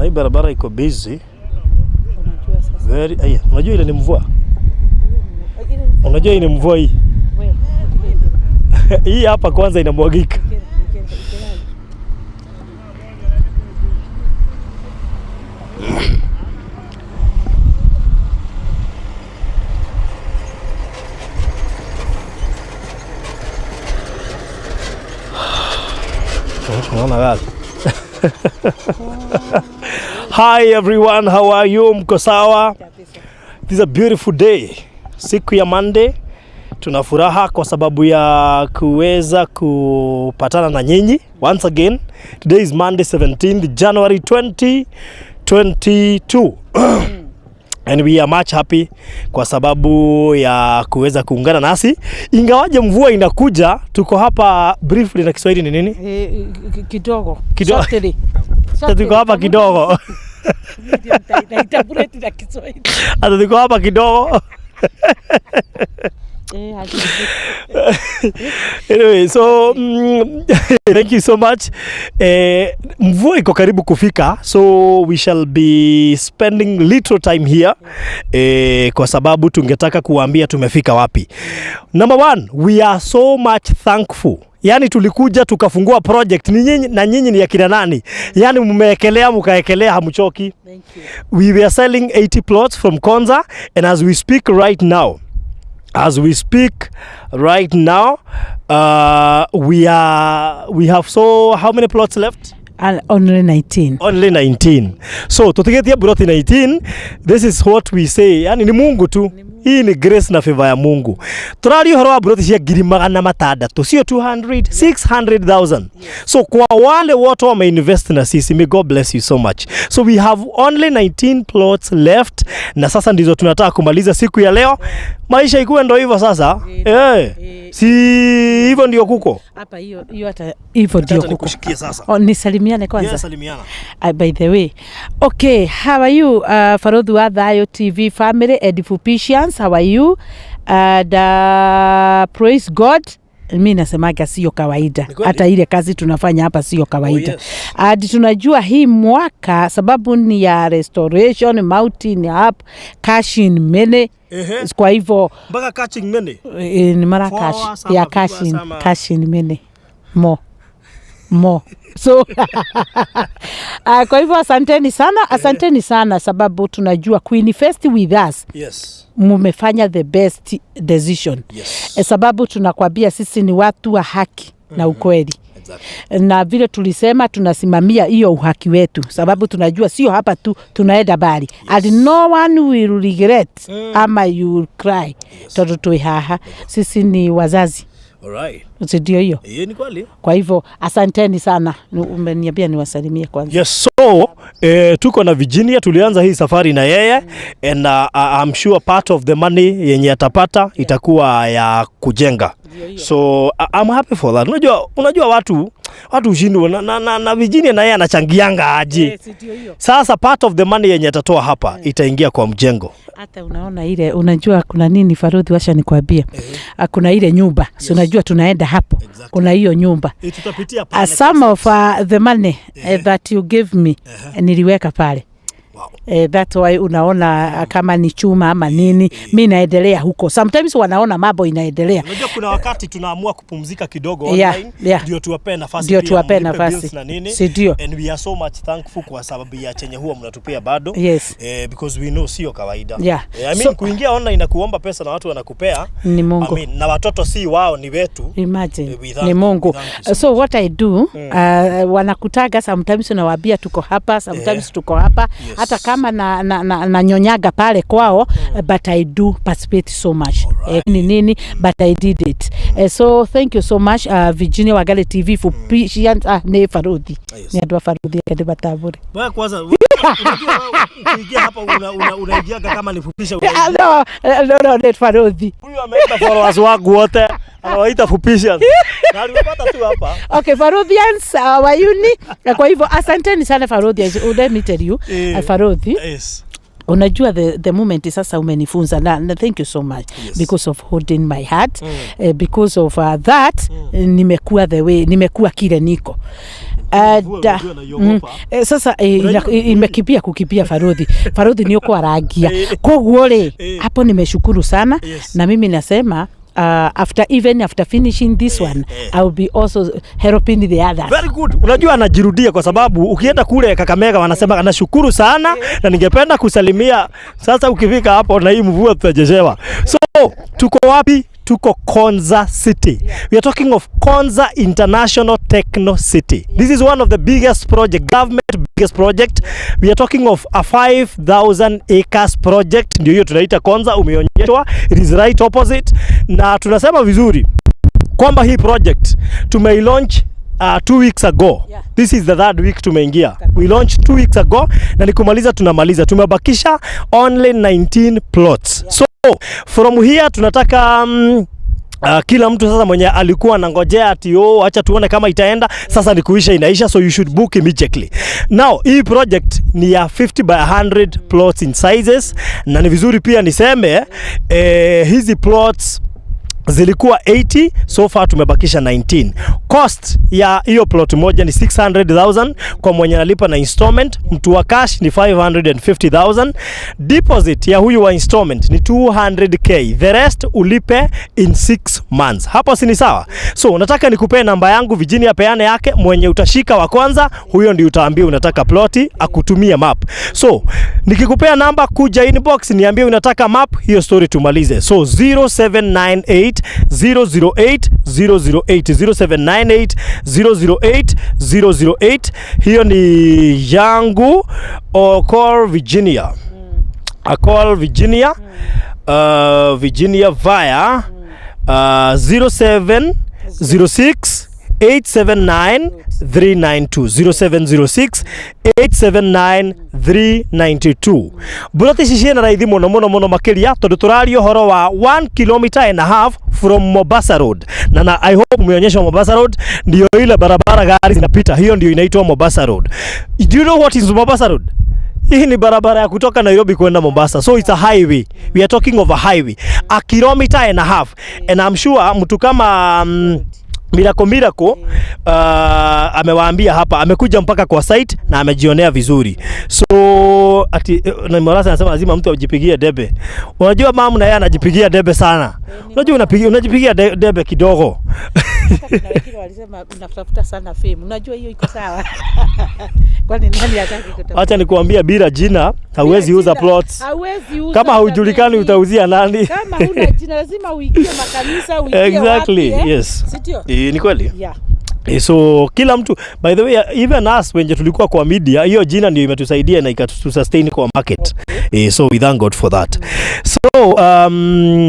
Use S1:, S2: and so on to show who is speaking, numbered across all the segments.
S1: Na hii barabara iko busy.
S2: Unajua sasa.
S1: Very, aya, unajua ile ni mvua. Unajua hii ni mvua hii.
S2: We,
S1: Hii hapa kwanza inamwagika. Unaona gari? Hi everyone, how are you? Mko sawa? This is a beautiful day. Siku ya Monday tuna furaha kwa sababu ya kuweza kupatana na nyinyi once again. Today is Monday 17th January 2022 and we are much happy kwa sababu ya kuweza kuungana nasi, ingawaje mvua inakuja. Tuko hapa briefly, na Kiswahili ni nini?
S2: Eh, kidogo.
S1: Kidogo.
S2: Shortly.
S1: Tuko hapa kidogo,
S2: Naitabuleti na Kiswahili.
S1: hata tuko hapa kidogo.
S2: Eh,
S1: Anyway, so thank you so much. Mvua iko karibu kufika, so we shall be spending little time here kwa sababu tungetaka kuwaambia tumefika wapi. Number one, we are so much thankful. Yaani tulikuja tukafungua project ni nyinyi, na nyinyi ni akina nani? Yaani mmeekelea mkaekelea, hamchoki.
S2: Thank you.
S1: We were selling 80 plots from Konza, and as we speak right now, we have so how many plots left?
S2: And only 19.
S1: Only 19. So tutigetie broti 19. This is what we say, yani ni Mungu tu. Hii ni grace na favor ya Mungu. Tũraria ũhoro wa broti cia 600,000, sio 200, 600,000. So kwa wale wote wameinvest na sisi, may God bless you so much. So we have only 19 plots left, na sasa ndizo tunataka kumaliza siku ya leo. Maisha ikuwe ndo hivyo sasa. Eh, si hivyo ndio kuko.
S2: Hapa hiyo hiyo hata hivyo ndio kuko.
S1: Nikushikie sasa.
S2: Oh, nisalimiane kwanza.
S1: Yeah, salimiana.
S2: By the way, okay, how are you, Farodhu wa Thayo TV family and Fupishians, how are you? And praise God. Mi nasemaga sio kawaida,
S1: Ni kweli.
S2: hata ile kazi tunafanya hapa sio kawaida.
S1: Oh, yes.
S2: Hadi tunajua hii mwaka sababu ni ya restoration mountain up cash in many.
S1: Ehe.
S2: Kwa hivyo
S1: Mpaka catching many.
S2: ni mara
S1: Followers
S2: cash
S1: ama
S2: ya
S1: viewers
S2: cash in,
S1: ama-
S2: cash in many more more so kwa hivyo asanteni sana, asanteni sana sababu tunajua kuinvest with us
S1: Yes.
S2: mumefanya the best decision.
S1: Yes.
S2: Sababu tunakwambia sisi ni watu wa haki na ukweli
S1: Exactly.
S2: Na vile tulisema tunasimamia hiyo uhaki wetu, sababu tunajua sio hapa tu tunaenda bali. And no one will regret ama you will cry. Tondu twi haha sisi ni wazazi,
S1: Alright.
S2: si ndio hiyo?
S1: Hiyo ni kweli.
S2: Kwa hivyo asanteni sana. Umeniambia niwasalimie kwanza.
S1: Yes, so tuko na Virginia, tulianza hii safari na yeye and I'm sure part of the money yenye atapata itakuwa ya kujenga. So I'm happy for that. Unajua watu ushindwa na Virginia na yeye anachangianga aje.
S2: Si ndio hiyo?
S1: Sasa part of the money yenye atatoa hapa itaingia kwa mjengo.
S2: Hata unaona ile, unajua kuna nini Farudhi, washa nikwambia, kuna ile nyumba, si unajua tunaenda hapo.
S1: Exactly.
S2: Kuna hiyo nyumba.
S1: Tutapitia
S2: Some of the money that you gave me niliweka pale.
S1: Wow.
S2: That's why unaona kama ni chuma ama nini, mi naendelea huko. Sometimes wanaona mambo inaendelea.
S1: Unajua kuna wakati tunaamua kupumzika kidogo online ndio tuwapee nafasi
S2: Ndio
S1: pia
S2: tuwapee
S1: mlipe
S2: nafasi.
S1: bills na nini.
S2: Si ndio?
S1: And we are so much thankful kwa sababu ya chenye huwa mnatupea bado.
S2: Yes.
S1: Because we know sio kawaida. I mean, kuingia online na kuomba pesa na watu wanakupea
S2: Ni Mungu.
S1: I mean, na watoto si wao, ni wetu.
S2: Imagine.
S1: We thank
S2: Ni
S1: you,
S2: Mungu.
S1: we thank you so
S2: So what I do, wanakutaga sometimes, unawaambia tuko hapa sometimes, tuko hapa. Hata kama na nyonyaga pale kwao, but I do participate so much. Ni nini, but I did it. So thank you so much, Virginia Wagale TV for patient. Nĩ Faruthi. Nĩ andũ a Faruthi ende matambũre.
S1: Wewe kwanza unajua wewe ukiingia hapa unaingiaga kama nifupisha.
S2: Ah, no, no, no, nĩ Faruthi.
S1: Huyu ameita followers wangu wote anawaita fupisha. Na aliwapata tu hapa.
S2: Okay, Faruthians, wayuni. Kwa hivyo asanteni sana Faruthians. Let me tell you, Faruthi, unajua the moment sasa umenifunza na thank you so much because of holding my heart, because of that nimekuwa the way nimekuwa kile niko.
S1: Mvua unajua naiogopa.
S2: Sasa imekimbia kukimbia farodhi farodhi ni ukwarangia, koguo rĩ, hapo nimeshukuru sana. Na mimi nasema after even after finishing this one, I will be also helping the others.
S1: Very good. Unajua anajirudia kwa sababu ukienda kule Kakamega wanasema nashukuru sana na ningependa kusalimia. Sasa ukifika hapo na hii mvua tutajeshewa. So tuko wapi? Tuko Konza City. We are talking of Konza International Techno City. This is one of the biggest project, government biggest project. We are talking of a 5000 acres project. Ndio hiyo tunaita Konza, umeonyeshwa. It is right opposite. Na tunasema vizuri kwamba hii project tumeilaunch 2 weeks ago. This is the third week tumeingia. We launched 2 weeks ago na nikumaliza tunamaliza. Tumebakisha only 19 plots. So from here tunataka kila mtu sasa mwenye alikuwa anangojea ati, "Oh, acha tuone kama itaenda," sasa ni kuisha inaisha, so you should book immediately. Now hii project ni ya 50 by 100 plots in sizes, na ni vizuri pia niseme hizi plots zilikuwa 80, so far tumebakisha 19. Cost ya hiyo plot moja ni 600,000 kwa mwenye analipa na installment. Mtu wa cash ni 550,000. Deposit ya huyu wa installment ni 200K, the rest ulipe in 6 months. Hapo si ni sawa? So nataka nikupee namba yangu, Virginia peane yake. Mwenye utashika wa kwanza, huyo ndio utaambia unataka ploti, akutumie map. So nikikupea namba, kuja inbox niambie unataka map, hiyo story tumalize. So 0798 008 008, 0798 008 008, hiyo ni yangu. Or call Virginia. I call Virginia, Virginia via 0706 879 392, 0706 879 392. Buroti ici ciĩna raithi mũno mũno mũno makĩria tondũ tũraria ũhoro wa 1 kilometer and a half from Mombasa Road, na I hope umeonyeshwa Mombasa Road, ndio ile barabara gari zinapita, hiyo ndio inaitwa Mombasa Road. Do you know what is Mombasa Road? Hii ni barabara ya kutoka Nairobi kwenda Mombasa. So it's a highway. We are talking of a highway. A kilometer and a half. And I'm sure mtu kama Miracle Miracle amewaambia hapa, amekuja mpaka kwa site na amejionea vizuri. So ati na Morasa anasema lazima mtu ajipigie debe. Unajua mamu na yeye anajipigia debe sana. Unajua unajipigia debe kidogo.
S2: Hata kuna wengine walisema unatafuta sana fame. Unajua hiyo iko sawa. Kwani nani hataki kutafuta?
S1: Acha nikuambia, bila jina hauwezi uza
S2: Jina,
S1: plots.
S2: hauwezi uza
S1: Kama haujulikani
S2: jameni.
S1: utauzia nani?
S2: Kama huna jina lazima uingie makanisa, uingie wapi, eh? Si ndio?
S1: Ni kweli.
S2: Yeah.
S1: So kila mtu, by the way, even us wenye tulikuwa kwa media, hiyo jina ndio imetusaidia na ikatusustain kwa market. So we thank God for that. So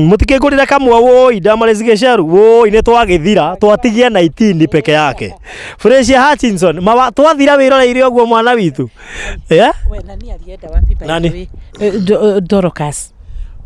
S1: mutikigurira kamwa woi ndamarezigesharu woi nĩ twagĩthira twatigia 19 peke yake. Fresia Hutchinson mawa twathira wĩroreire ũguo mwana witũ, yeah?
S2: We, nani alienda wapi, by
S1: Nani?
S2: the way? Dorcas.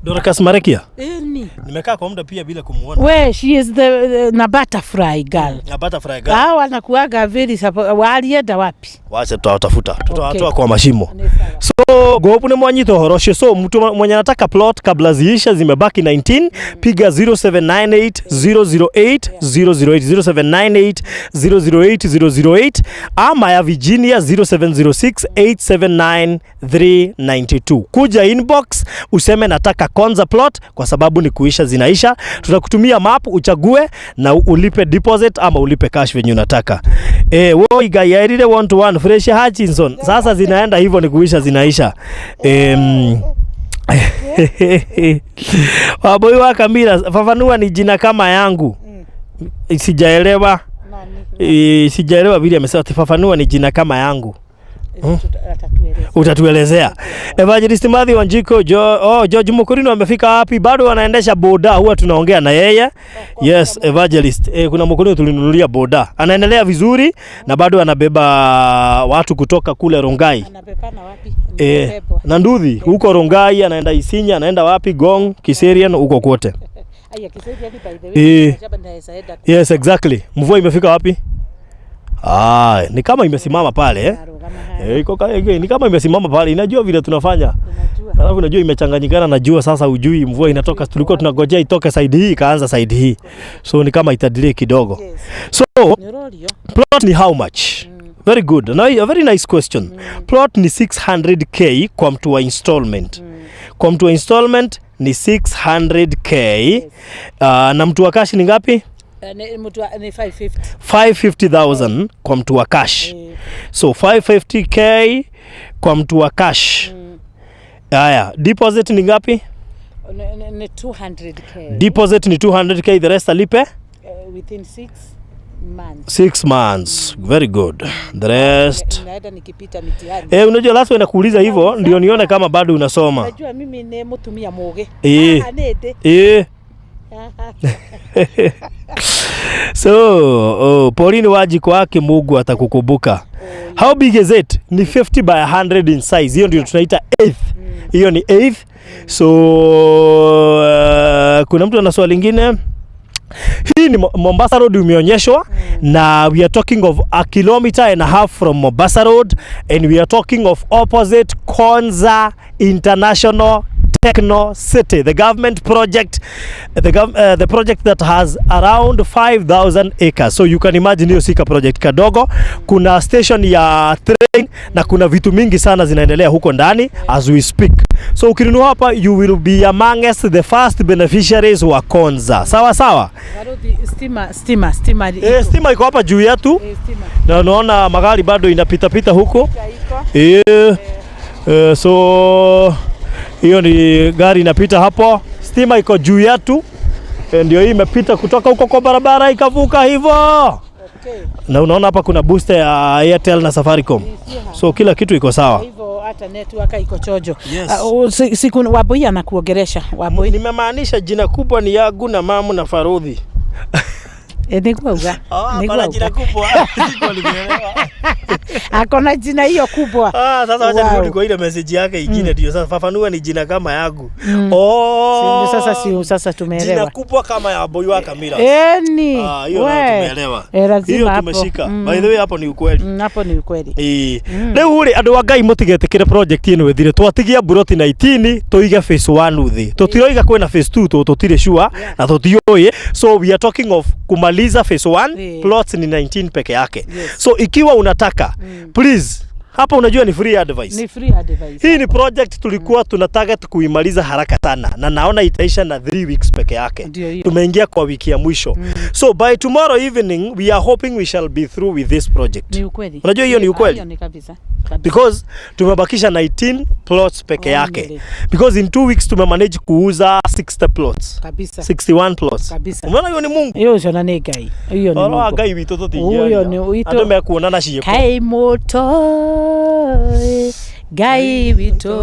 S1: Dorcas Marekia.
S2: Ni.
S1: Nimekaa kwa muda pia bila kumuona.
S2: We, she is the na butterfly girl.
S1: Na butterfly girl.
S2: Hao wanakuaga very walienda wapi?
S1: Wacha tutawatafuta, tutawatoa kwa mashimo.
S2: Ni sawa.
S1: So gopu nĩ mwanyita ũhoro ũcio. So mtu mwenye anataka plot kabla ziisha, zimebaki 19, piga 0798 008 008, 0798 008 008, ama ya Virginia 0706 879 392. Kuja inbox useme nataka Konza plot, kwa sababu ni kuisha zinaisha. Tutakutumia map uchague na ulipe deposit ama ulipe cash venye unataka. Woi guy airire one to one Fresh Hutchinson. Sasa zinaenda hivyo, ni kuisha zinaisha. Waboi wa Kamila, fafanua ni jina kama yangu. Sijaelewa.
S2: Nani?
S1: Sijaelewa vile amesema ati fafanua ni jina kama yangu.
S2: Atatueleza.
S1: Utatuelezea. Evangelist Matthew Wanjiko, oh, George Mukurino amefika wapi? Bado wanaendesha boda, huwa tunaongea na yeye. Yes, Evangelist. Kuna Mukurino tulinunulia boda. Anaendelea vizuri na bado anabeba watu kutoka kule Rongai.
S2: Anabebana wapi? Anabebwa.
S1: Na Nduthi huko Rongai, anaenda Isinya, anaenda wapi? Ngong, Kiserian huko kote.
S2: Aya, Kiserian, by the way. Shamba naweza enda.
S1: Yes, exactly. Mvua imefika wapi? Ah, ni kama imesimama pale, eh?
S2: Arugama haya.
S1: Ni kama imesimama pale. Inajua vile tunafanya.
S2: Unajua.
S1: Alafu unajua imechanganyikana na jua sasa, ujui mvua inatoka, tulikuwa tunagojea itoke side hii ikaanza side hii. So ni kama itadelay kidogo.
S2: Yes.
S1: So
S2: Ni rorio.
S1: plot ni how much? Very good. Now, a very nice question. Plot ni 600K kwa mtu wa installment. Kwa mtu wa installment ni 600K. Na mtu wa cash ni ngapi?
S2: Ni 550.
S1: 550,000 kwa mtu wa cash. So 550K kwa mtu wa cash. Haya, deposit ni ngapi?
S2: Ni 200K.
S1: Deposit ni 200K, the rest alipe
S2: Within 6 months.
S1: 6 months. Very good. The rest.
S2: Naenda nikipita mitihani.
S1: Eh, unajua last nakuuliza hivyo ndio nione kama bado unasoma.
S2: Najua mimi ni mutumia mugi. Ah, nĩ ndĩ.
S1: So, oh, Pauline Wanjiku wake Mungu atakukumbuka. How big is it? Ni 50 by 100 in size. Hiyo ndio tunaita eighth. Hiyo ni eighth. So kuna mtu ana swali lingine. Hii ni Mombasa Road umeonyeshwa, na we are talking of a kilometer and a half from Mombasa Road, and we are talking of opposite Konza International Techno City, the government project, the project that has around 5000 acres. So you can imagine hiyo si ka project kadogo. Kuna station ya train na kuna vitu mingi sana zinaendelea huko ndani as we speak. So ukinunua hapa, you will be amongst the first beneficiaries wa Konza. Sawa sawa.
S2: Baruthi, stima, stima, stima iko.
S1: Eh, stima iko hapa juu yetu
S2: Stima
S1: na unaona magari bado inapita pita huko.
S2: Iko.
S1: Eh, so hiyo ni gari inapita hapo, stima iko juu yetu. Ndio hii imepita kutoka huko kwa barabara ikavuka hivyo. Na unaona hapa kuna booster ya Airtel na Safaricom, so kila kitu iko sawa.
S2: Kwa hivyo hata network iko chojo.
S1: Yes.
S2: Siku Waboi anakuongeresha Waboi.
S1: Nimemaanisha jina kubwa ni yangu na mamu na Farudhi.
S2: Niguauga.
S1: Hapana, jina kubwa. Sikuwa nimeelewa.
S2: Akona jina hiyo kubwa.
S1: Ah, sasa wacha nirudi kwa ile message yake ingine ndio sasa fafanua ni jina kama yangu. Oh.
S2: Sasa si sasa
S1: Jina
S2: tumeelewa.
S1: Kubwa kama ya Boy wa Kamila.
S2: Eni.
S1: Ah, hiyo nayo tumeelewa.
S2: Lazima
S1: Hiyo
S2: hapo.
S1: tumeshika. By the way, hapo ni ukweli.
S2: Hapo ni ukweli.
S1: Ĩĩ. Rĩu rĩ, andũ a Ngai, mũtigetĩkĩre project ĩno ĩthire. Twatigia mburoti 19 tũige phase 1 thĩ, tũtiroiga kwĩna phase 2 tũ tũtirĩ sure na tũtiũĩ. So we are talking of kumaliza phase 1. Plots ni 19 peke yake. So ikiwa unataka, please, hapa unajua ni free advice.
S2: Ni free advice.
S1: Hii ni project tulikuwa tuna target kuimaliza haraka sana na naona itaisha na 3 weeks peke yake.
S2: Ndio hiyo.
S1: Tumeingia kwa wiki ya mwisho. So by tomorrow evening we are hoping we shall be through with this project.
S2: Ni ukweli.
S1: Unajua hiyo ni ukweli?
S2: Hiyo ni kabisa. Kabisa.
S1: Because tumebakisha 19 plots peke yake.
S2: Only.
S1: Because in 2 weeks tumemanage kuuza 60 plots.
S2: Kabisa.
S1: 61 plots.
S2: Kabisa.
S1: Umeona hiyo ni Mungu.
S2: Hiyo ucio na nĩ Ngai. Hiyo ni
S1: Ũhoro wa
S2: Mungu.
S1: Ngai witũ
S2: Ũyũ nĩ
S1: tũtingĩaria.
S2: witũ.
S1: Andũ mekuonana ciĩko.
S2: Kai mũtoĩ Ngai witũ,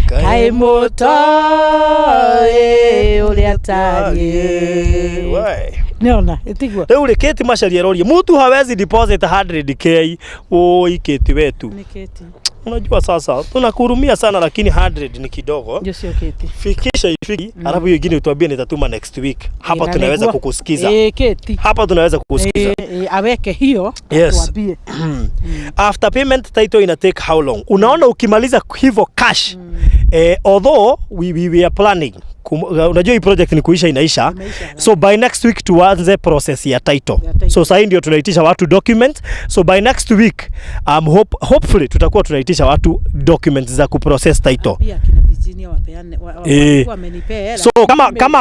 S2: kai mũtoĩ ũrĩa tariĩ.
S1: Wai.
S2: Nĩona ĩtiguo.
S1: Rĩu rĩ, Kate Macharia aroria, mtu hawezi deposit 100K? Oi, Kate wetu.
S2: Nĩ Kate.
S1: Unajua sasa tunakuhurumia sana, lakini 100 ni kidogo.
S2: Ũcio Kate.
S1: Fikisha ifiki, alafu hiyo ingine utuambie nitatuma next week. Hapa
S2: Na
S1: tunaweza
S2: nĩguo.
S1: kukusikiza.
S2: Kate.
S1: Hapa tunaweza kukusikiza.
S2: Aweke hiyo atuambie.
S1: After payment, title ina take how long? Unaona ukimaliza hivyo cash, although we are planning unajua hii project ni kuisha inaisha.
S2: Imeisha.
S1: So by next week tuanze process ya title.
S2: Ya title.
S1: So sahii ndio tunaitisha watu document. So by next week, hopefully tutakuwa tunaitisha watu documents za kuprocess title.
S2: Pia kina Virginia wapeane walikuwa wamenipea hela.
S1: So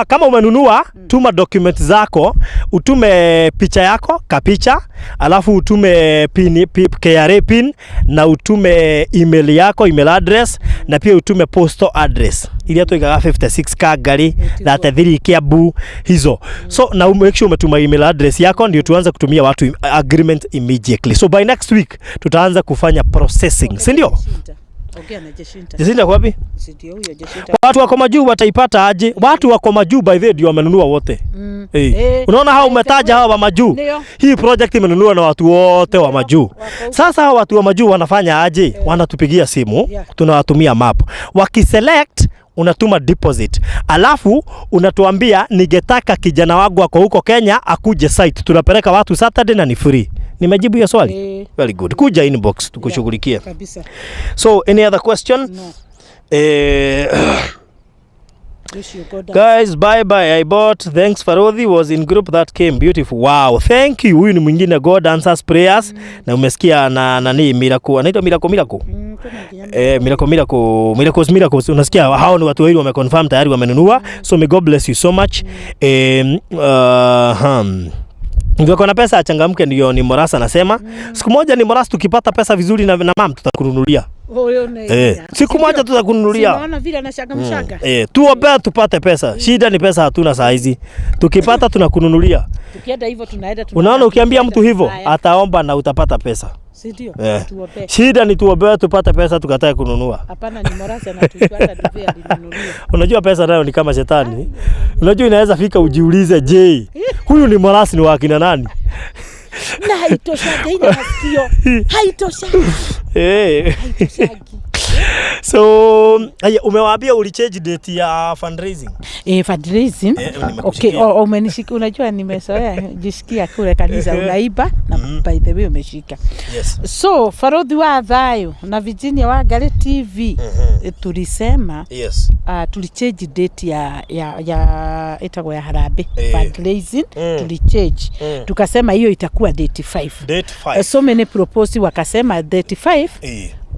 S1: kama umenunua, tuma document zako, utume picha yako kapicha, alafu utume pin, KRA pin, na utume email yako, email address, na pia utume postal address iria tuigaga 56 Kangari, 33 Kiambu hizo. So na make sure umetuma email address yako ndio tuanze kutumia watu agreement immediately. So by next week tutaanza kufanya processing, si ndio?
S2: Jeshinta. Ongea na Jeshinta.
S1: Jacinta kwa wapi?
S2: Si ndio huyo Jeshinta.
S1: Watu wako majuu wataipata aje? Watu wako majuu, by the way, ndio wamenunua wote. Unaona hao umetaja hawa wa majuu.
S2: Ndio.
S1: Hii project imenunuliwa na watu wote wa majuu.
S2: Wako huko.
S1: Sasa hawa watu wa majuu wanafanya aje? Wanatupigia simu, tunawatumia map. Wakiselect, unatuma deposit, alafu unatuambia, "Ningetaka kijana wangu ako huko Kenya akuje site." Tunapeleka watu Saturday na ni free. Nimejibu hiyo swali?
S2: Eh.
S1: Very good. Kuja inbox tukushughulikie.
S2: Kabisa.
S1: So any other question?
S2: No. Wish you God.
S1: Guys, bye bye. I bought. Thanks, Farodhi was in group that came. Beautiful. Wow. Thank you. Huyu ni mwingine, God answers prayers. Na umesikia na nani, Miracle. Anaitwa Miracle Miracle.
S2: Kuna kijana.
S1: Miracle Miracle, Miracles Miracles. Unasikia hao ni watu wawili wameconfirm tayari wamenunua. So may God bless you so much. Ndio na pesa achangamke, ndio ni Morasa anasema. Siku moja ni Morasa, tukipata pesa vizuri na mam tutakununulia.
S2: Huyo ni
S1: Siku moja tutakununulia.
S2: Unaona vile anashaga mshaga.
S1: Tuombea tupate pesa. Shida ni pesa hatuna saa hizi. Tukipata tunakununulia.
S2: Tukienda hivyo tunaenda
S1: Unaona, ukiambia mtu hivyo
S2: Haya.
S1: Ataomba na utapata pesa.
S2: Si ndio? Tuombee.
S1: Shida ni tuombee tupate pesa tukatae kununua.
S2: Hapana, ni Morasa na tujua hata duvet alinunuliwa.
S1: Unajua pesa nayo ni kama shetani. Unajua inaweza fika ujiulize, je, huyu ni Morasi ni wa kina nani?
S2: Na haitoshaga ina masikio. Haitoshagi. Haitoshagi.
S1: So, haya, umewaambia ulichange date ya fundraising.
S2: Fundraising.
S1: Nimekushikia.
S2: Okay, oh, umenishika. Unajua nimezoea jishikia kule kanisa unaiba na by the way umeshika. So Farodhi wa Thayo na Virginia wa Ngari TV, tulisema tulichange date ya itagwo ya harambee fundraising. Tulichange, tukasema hiyo itakuwa date 5.
S1: Date 5.
S2: So many propose, wakasema date 5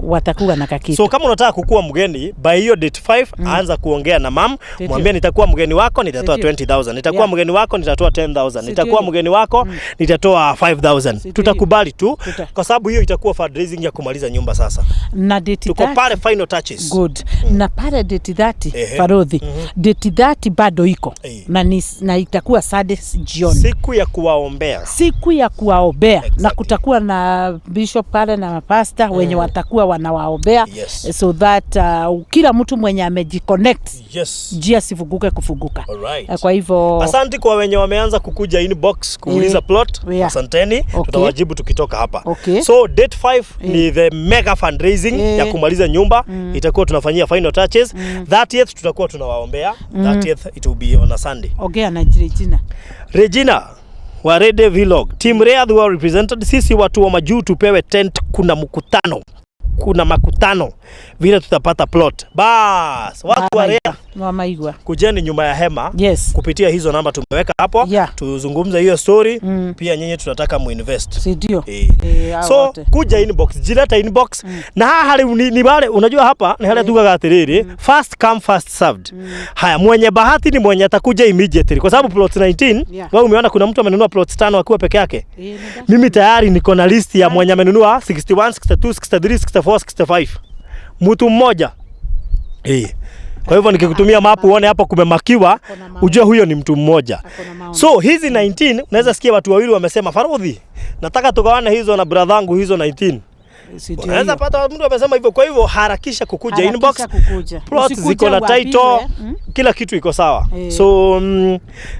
S2: watakuwa na kakitu.
S1: So kama unataka kukuwa mgeni by hiyo date 5, anza kuongea na mam, mwambie nitakuwa mgeni wako nitatoa
S2: Ndio.
S1: 20,000, nitakuwa mgeni wako nitatoa 10,000, nitakuwa
S2: Ndio.
S1: mgeni wako nitatoa 5000. Tutakubali tu kwa sababu hiyo itakuwa fundraising ya kumaliza nyumba sasa.
S2: Na date
S1: Tuko
S2: 30
S1: pale final touches.
S2: Good. Na pale date 30, Farodhi, date 30 bado iko na itakuwa Sunday jioni.
S1: Siku ya kuwaombea.
S2: Siku ya kuwaombea. Na kutakuwa na bishop pale na mapasta wenye watakuwa wanawaombea, so that kila mtu mwenye amejiconnect njia sifunguke kufunguka. Kwa hivyo
S1: Asante kwa wenye wameanza kukuja inbox kuuliza plot. Asanteni. Tutawajibu tukitoka hapa. So date 5 ni the mega fundraising ya kumaliza nyumba. Itakuwa tunafanyia final touches. 30th tutakuwa tunawaombea. 30th it will be on a Sunday.
S2: Ongea na Regina.
S1: Regina wa Rede Vlog. Team Riyadh were represented. Sisi watu wa majuu tupewe tent, kuna mkutano. Kuna makutano vile tutapata plot. Bas, watu wa Riyadh,
S2: Wamaigwa.
S1: Kujeni nyuma ya hema kupitia hizo namba tumeweka hapo, tuzungumze hiyo story. Pia nyinyi tunataka muinvest.
S2: Si ndio? Hao
S1: So
S2: wote.
S1: kuja inbox, jileta inbox. Na haha rĩu ni wale, unajua hapa ni harĩa tugaga atĩrĩrĩ, first come first served. Haya, mwenye bahati ni mwenye atakuja immediately kwa sababu plot 19, wewe umeona kuna mtu amenunua plot 5 akiwa peke yake.
S2: Ni
S1: Mimi tayari niko na list ya mwenye amenunua 61, 62, 63, 64, 65, mtu mmoja. Kwa hivyo nikikutumia map uone hapo kumemakiwa,
S2: Ako na maono.
S1: Ujue huyo ni mtu mmoja.
S2: Ako na maono.
S1: So hizi 19 unaweza sikia watu wawili wamesema, "Farodhi, nataka tugawane hizo na brother yangu hizo 19."
S2: Si ndio
S1: Unaweza
S2: hiyo?
S1: pata mtu amesema hivyo. Kwa hivyo harakisha kukuja
S2: Harakisha
S1: inbox.
S2: kukuja.
S1: Plot
S2: Usikuje
S1: ziko na
S2: uambiwe,
S1: title, kila kitu iko sawa. So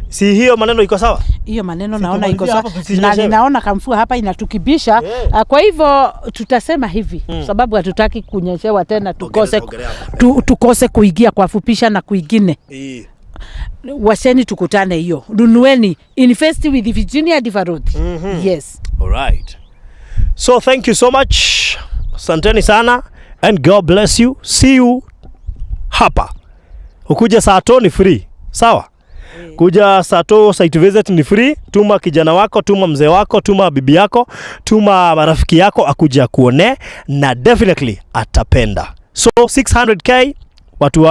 S1: si hiyo maneno iko sawa?
S2: Hiyo maneno
S1: Si
S2: naona iko
S1: tumalizie
S2: sawa
S1: hapo
S2: na
S1: tusinyeshewe.
S2: ninaona kamfua hapa inatukibisha. Ah, kwa hivyo tutasema hivi sababu hatutaki kunyeshewa tena tukose,
S1: Ongelea hapa.
S2: tukose kuingia kwa fupisha na kuingine. Washeni tukutane hiyo, nunueni, invest with Virginia Divarodi. Yes.
S1: Alright. So thank you so much. Asanteni sana and God bless you. See you hapa. Ukuja saa to ni free. Sawa? Kuja saa to site visit ni free. Tuma kijana wako, tuma mzee wako, tuma bibi yako, tuma marafiki yako akuja kuone na definitely atapenda. So 600K watu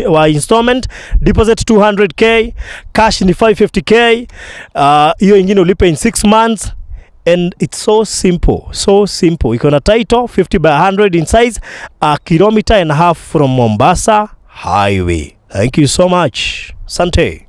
S1: wa installment, deposit 200K, cash ni 550K, hiyo ingine ulipe in 6 months and it's so simple, so simple. Iko na title, 50 by 100 in size, a kilometer and a half from Mombasa highway. Thank you so much. Asante.